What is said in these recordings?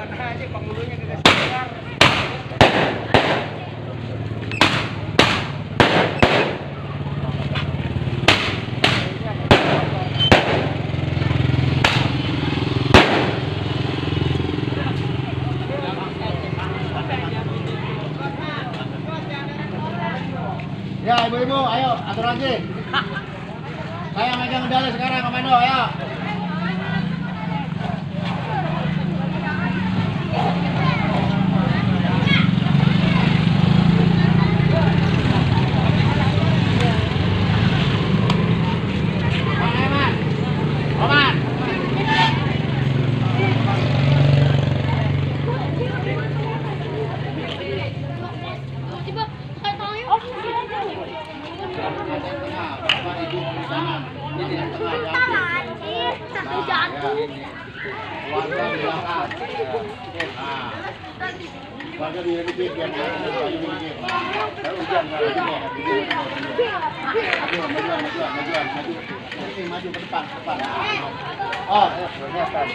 aja penghulunya kagak sadar. Ya ibu-ibu, ayo atur lagi. Saya megang kendali sekarang, komando, ayo. Warga di dikit yang maju ke depan. Oh, kelihatan.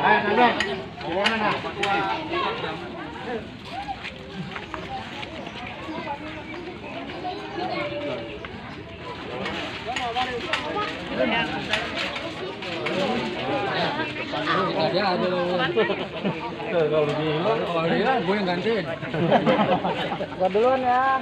Ayo, Nandong. Gimana, Nak? Kalau dia gue yang gantiin. Gua duluan ya.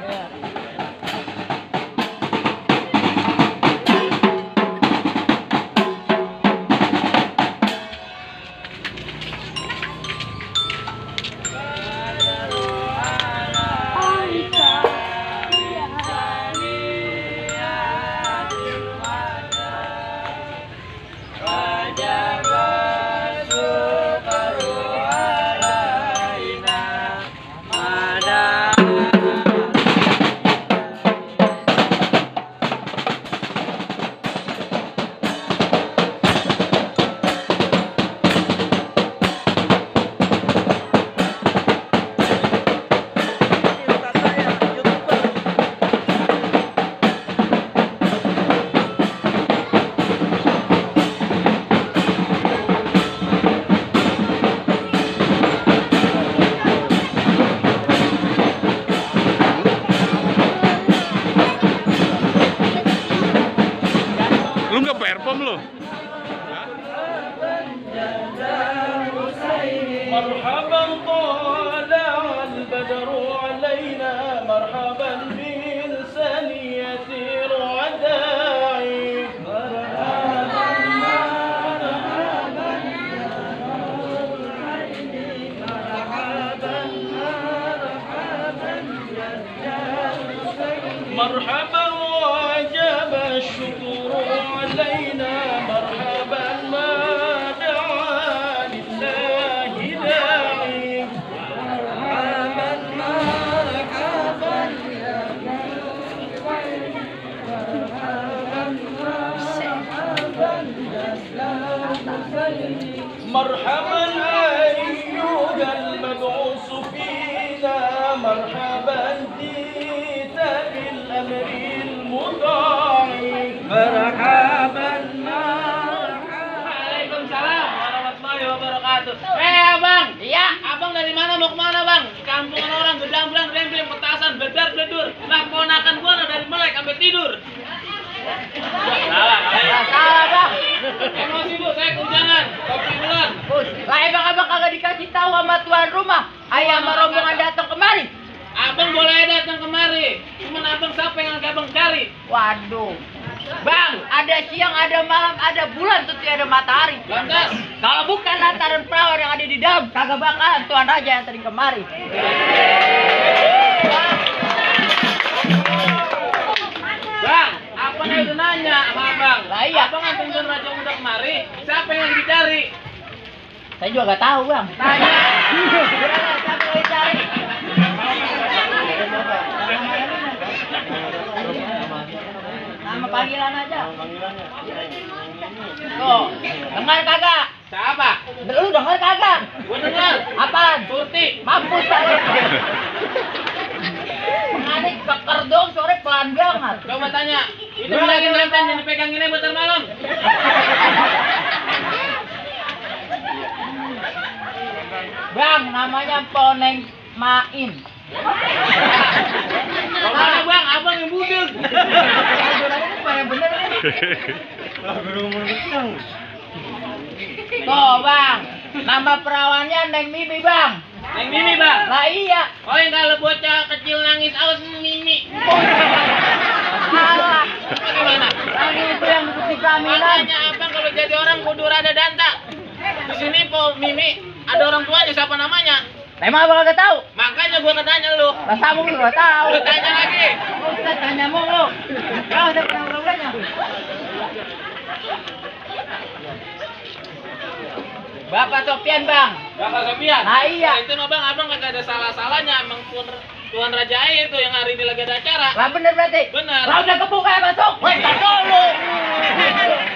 Lu nggak perform lu? مرحبا طلع البدر علينا مرحبا بإنسانية الوداعي مرحبا وجب الشكر علينا مرحبا ما دعا لله داعي مرحبا أيها المبعوث فينا مرحبا جئت بالأمر المطاع مرحبا Waalaikumsalam warahmatullahi wabarakatuh. Abang. Iya. Abang dari mana mau kemana bang? Di kampungan orang gedang-gedang, rembling, petasan, bedar-bedur. Lah ponakan gua dari melek sampai tidur. Salah bang. Emosi bu, saya kunjangan. Kopi bulan. Lah abang kagak dikasih tahu sama tuan rumah. Ayah sama rombongan datang kemari. Abang boleh datang kemari. Cuman abang siapa yang lagi abang cari? Waduh. Bang, ada siang, ada malam, ada bulan, tentu ada matahari. Lantas. Kalau bukan lantaran perawan yang ada di dalam, kagak bakalan tuan raja yang sering kemari. Bang, apa nih udah nanya sama abang? Lah iya. Abang anterin tuan raja udah kemari. Siapa yang lagi dicari? Saya juga gak tahu bang. Tanya. Siapa yang dicari? Nama panggilan aja. Tuh, dengar kagak? Siapa? Lu dengar kagak? Gua dengar. Apaan? Surti. Mampus kalian. Menganik keker dong, sore pelan banget. Coba tanya, itu bilangin mantan yang dipegang ini bentar malam. Bang, namanya Poneng Main. Mana bang, abang yang budek. Yang bener nih. Tuh bang, nama perawannya Neng Mimi bang. Neng Mimi bang. Lah iya. Oh yang kalau bocah kecil nangis aus Mimi. Salah. Gimana? Lagi itu yang duduk di pelaminan. Makanya abang kalau jadi orang kudu rada danta. Di sini po Mimi ada orang tuanya siapa namanya? Emang abang gak tahu? Makanya gua ketanya lu. Lah kamu lu gak tahu. Lu tanya lagi. Ustaz tanya mulu. Kau ada pernah-pernahnya? Bapak Sofian bang. Bapak Sofian. Nah, iya. Nah, itu mah bang, abang kagak ada salah-salahnya. Emang Tuan Raja Air tuh yang hari ini lagi ada acara. Lah bener berarti? Bener. Lah udah kebuka ya masuk. Weh, tar dulu.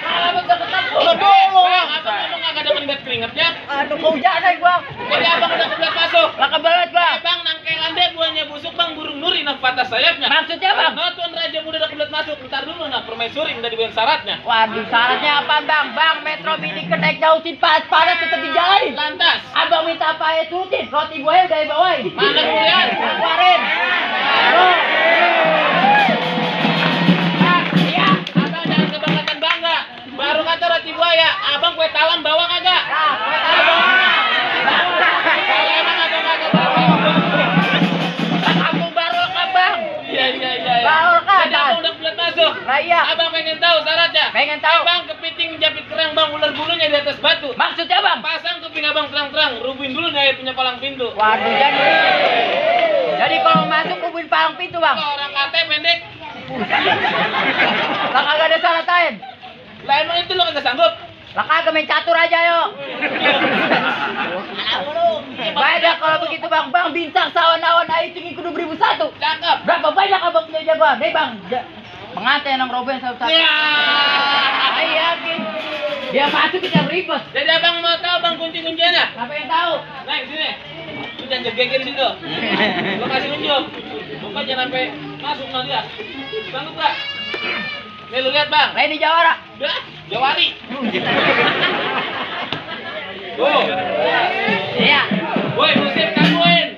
Lah udah ketemu. Lah dulu. Bang, abang kagak ada keringet-keringetnya. Aduh kehujanan gua. Jadi abang udah kebelet masuk. Lah kebelet bang. Bang, nangkelan deh buahnya busuk bang, burung nuri nak patah sayapnya. Maksudnya bang? Nah, Tuan Raja muda udah kebelet masuk. Bentar dulu nak permaisuri udah dibuat syaratnya. Waduh syaratnya apa bang? Bang Metro Mini kenaik dautin panas tetep dijalanin. Lantas. Abang minta apa ya turutin. Roti buaya udah dibawain. Mana kemudian? Keluarin. Aduh. Iya. Abang jangan kebangetan bangga. Baru kata roti buaya, abang kue talam bawa kagak? Nah, kue talam. Kalau emang abang kagak bawa. Kamu baru kan bang? Iya. Baru kan, Jadi abang udah kebelet masuk. Nah iya. Abang pengen tahu syaratnya. Pengen tahu. Abang kepiting jepit kerang bang, ular bulunya di atas batu. Maksudnya bang? Pasang kuping abang terang-terang, rubuhin dulu nih air punya palang pintu. Waduh jadi kalau masuk kubuin palang pintu bang. Kalau orang kate pendek, Lah kagak ada syarat lain. lah emang itu lo kagak sanggup. Lah kagak main catur aja yuk. Baik dah kalau begitu bang. Bang bintang sawan-awan air tinggi kudu 1001. Cakep. Berapa banyak abang punya jagoan? Nih bang. Pengantin yang Robin satu-satu. Ya. Saya yakin. Dia masuk kita ribet. Jadi abang mau tahu bang kunci-kunciannya? Apa yang tahu? Nah, sini. Lu jangan geger di situ. Lu kasih unjuk. Bukan jangan sampai masuk nanti ya. Sanggup gak? Nih lu lihat bang. Nah ini Jawara. Udah, Jawari. Tuh. Iya. Woi, musik kamuin.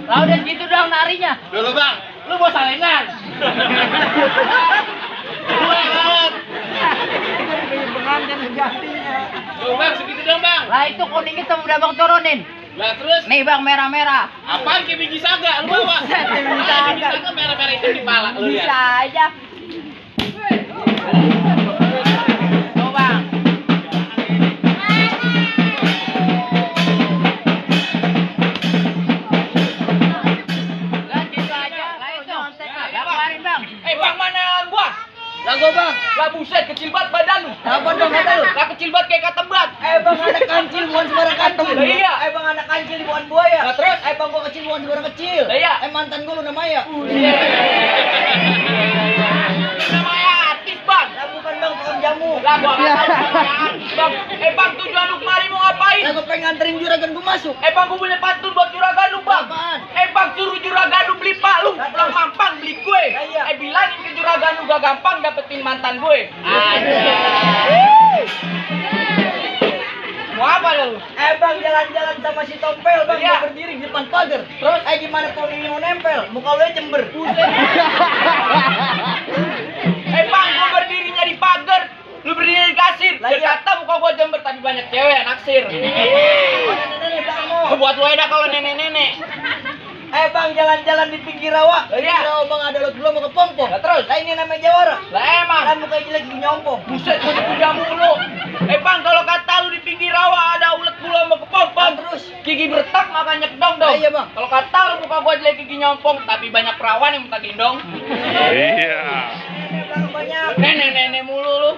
Lah udah gitu dong narinya. Dulu bang, lu mau salingan. Pengantin sejatinya. Tuh bang, segitu dong bang. Lah itu kuning itu udah bang turunin. Lah terus, Nih bang merah-merah. apaan kayak biji saga? Lu bawa? Buset, biji Ah, saga. biji saga merah-merah itu di pala. Lu Bisa lihat. aja. Tuh bang. Lah gitu aja. Lah itu. Lah keluarin bang. Bang mana gua? Lah gua bang. Lah buset, kecil banget badan lu. Apa dong kata lu? Lah kecil banget kayak katembat. Bang ada kancil bukan sembarang kancil. Lah iya. Bang ada kancil bukan buaya. Lah terus? Bang gua kecil bukan sembarang kecil. Lah iya. Mantan gua lu namanya. Namanya artis bang. Lah bukan bang tukang jamu. Lah gua nggak tahu namanya artis bang. Bang tujuan lu kemari mau ngapain? Lah gua pengen nganterin juragan gua masuk. Bang gua punya pantun buat juragan lu bang. Apaan? Bang suruh juragan lu beli pak lu. Pulang mampang beli kue. Lah iya. Bilangin ke juragan lu gak gampang dapetin mantan gue. Mau apa lu? Bang jalan-jalan sama si Tompel bang Iya. mau berdiri di depan pagar. Terus? Gimana kalau ini mau nempel? Muka lu jember. Bang gua berdirinya di pagar. Lu berdiri di kasir. Lah Dia iya. kata muka gua jember tapi banyak cewek yang naksir. Nenek bang mau. Buat lu eda kalau nenek-nenek. Bang jalan-jalan di pinggir rawa. Lah iya. Rawa bang ada lot belum mau ke pompong. Lah terus? Lah ini namanya Jawara. Lah emang. Kan muka jelek di nyompong. Buset gua dipuja mulu. Bang kalau kata lu di pinggir rawa ada ulet bulu sama kepompong. Terus? Gigi bertak makanya kedong dong. Lah iya, Bang. Kalau kata lu muka gua jelek gigi nyompong tapi banyak perawan yang minta gendong. Iya. Bang banyak. Nenek-nenek mulu lu.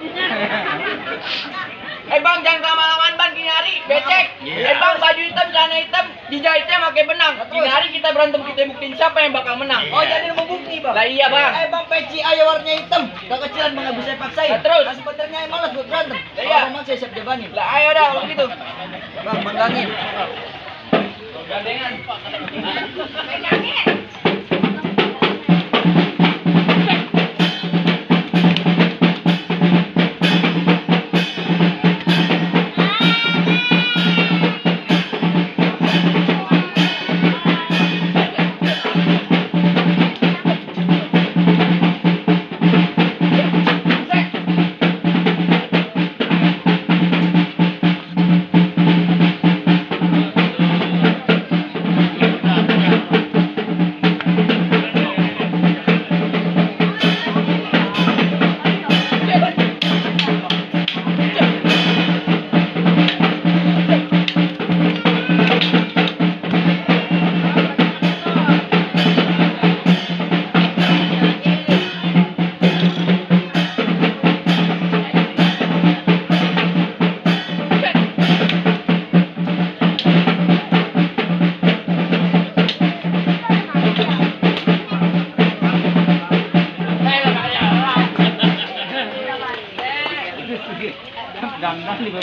Bang, jangan kelamaan ban gini hari, becek. Bang, baju hitam, celana hitam, dijahitnya pakai benang. Gini hari kita berantem, kita buktiin siapa yang bakal menang. Oh, jadi mau bukti, Bang? Lah iya, Bang. Bang, peci ayo warnanya hitam. Kekecilan Bang, nggak bisa paksain. Lah, terus? Nah, sebenarnya yang malas buat berantem. Lah, iya. Bang, saya siap jabanin. Lah ayo dah kalau gitu. Bang, panggangin. Gandengan.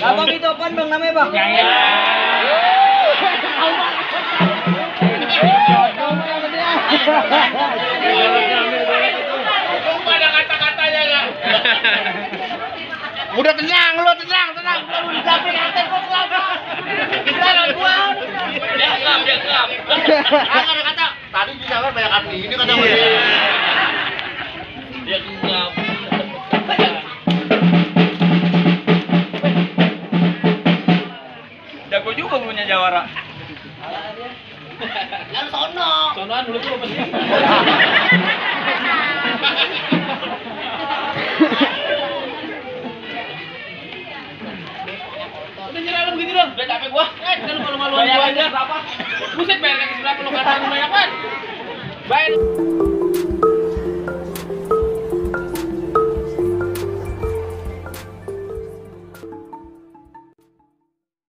Abang itu apaan Bang namanya Bang? Ada kata-katanya enggak? Udah tenang, lu tenang. Lu dicamping anten kok kelapa. Sekarang gua. Dia ngap. Ada kata. Tadi di kamar banyak hati. Ini kata gue. Dia ngap. Jago juga punya Jawara. Kan sono. Sonoan dulu tuh pasti.